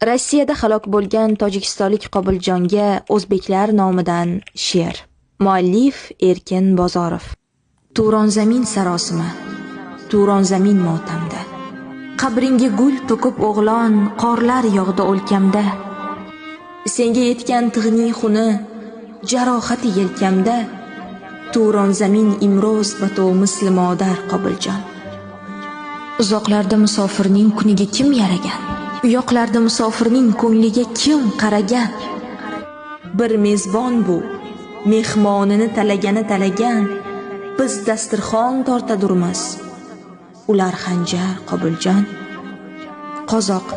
Rossiyada halok bo'lgan tojikistonlik Qobiljonga o'zbeklar nomidan she'r. Muallif Erkin Bozorov. Turon zamin sarosima, Turon zamin motamda. Qabringga gul to'kib o'g'lon, qorlar yog'di o'lkamda. Senga yetgan tig'ning xuni, jarohati yelkamda. Turon zamin imro'z bato misli modar Qobiljon. Uzoqlarda musofirning kuniga kim yaragan? Uyoqlarda musofirning ko'ngliga kim qaragan? Bir mezbon bu, mehmonini talagani talagan. Biz dasturxon tortadurmiz, ular xanjar Qobiljon. Qozoq,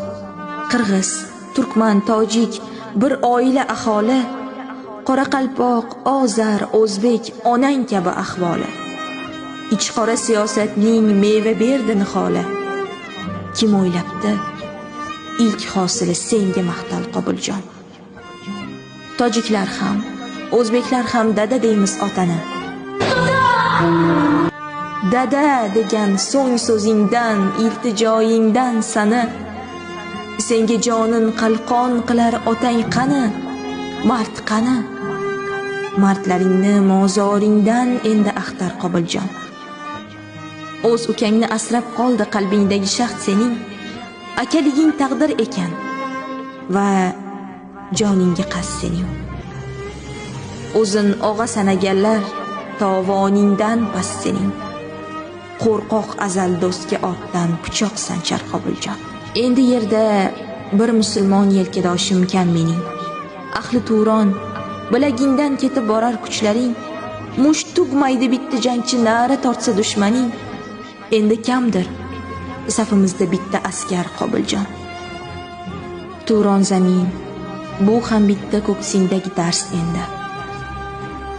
qirg'iz, turkman, tojik bir oila aholi. Qoraqalpoq, ozar, o'zbek onang kabi ahvoli. Ichqora siyosatning meva berdi niholi. Kim o'ylabdi ilk hosili senga maqtal Qobiljon. Tojiklar ham, o'zbeklar ham dada deymiz otani. Dada degan so'ng so'zingdan, iltijoyingdan sani. Senga jonin qalqon qilar otang qani? Mard qani? Mardlaringni mozoringdan endi axtar Qobiljon. O'z ukangni asrab qoldi qalbingdagi shaxt sening. Akaliging taqdir ekan va joningga qasd sening. O'zin og'a sanaganlar tovoningdan past sening. Qo'rqoq azal do'stga ortdan pichoq sanchar Qobiljon. Endi yerda bir musulmon yelkadoshim kam mening. Ahli Turon, bilagingdan ketib borar kuchlaring. Musht tugmaydi bitta jangchi na'ra tortsa dushmaning. Endi kamdir safimizda bitta askar Qobiljon. Turon zamin, bu ham bitta ko'ksingdagi dars endi.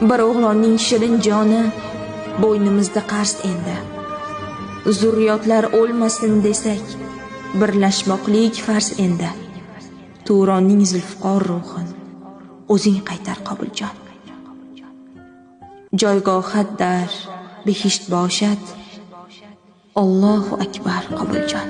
Bir o'g'lonning shirin joni bo'ynimizda qarz endi. Zurriyotlar o'lmasin desak, birlashmoqlik farz endi. Turonning zulfiqor ruhin o'zing qaytar Qobiljon. Joygohat dar, behisht boshad. Allohu akbar Qobiljon.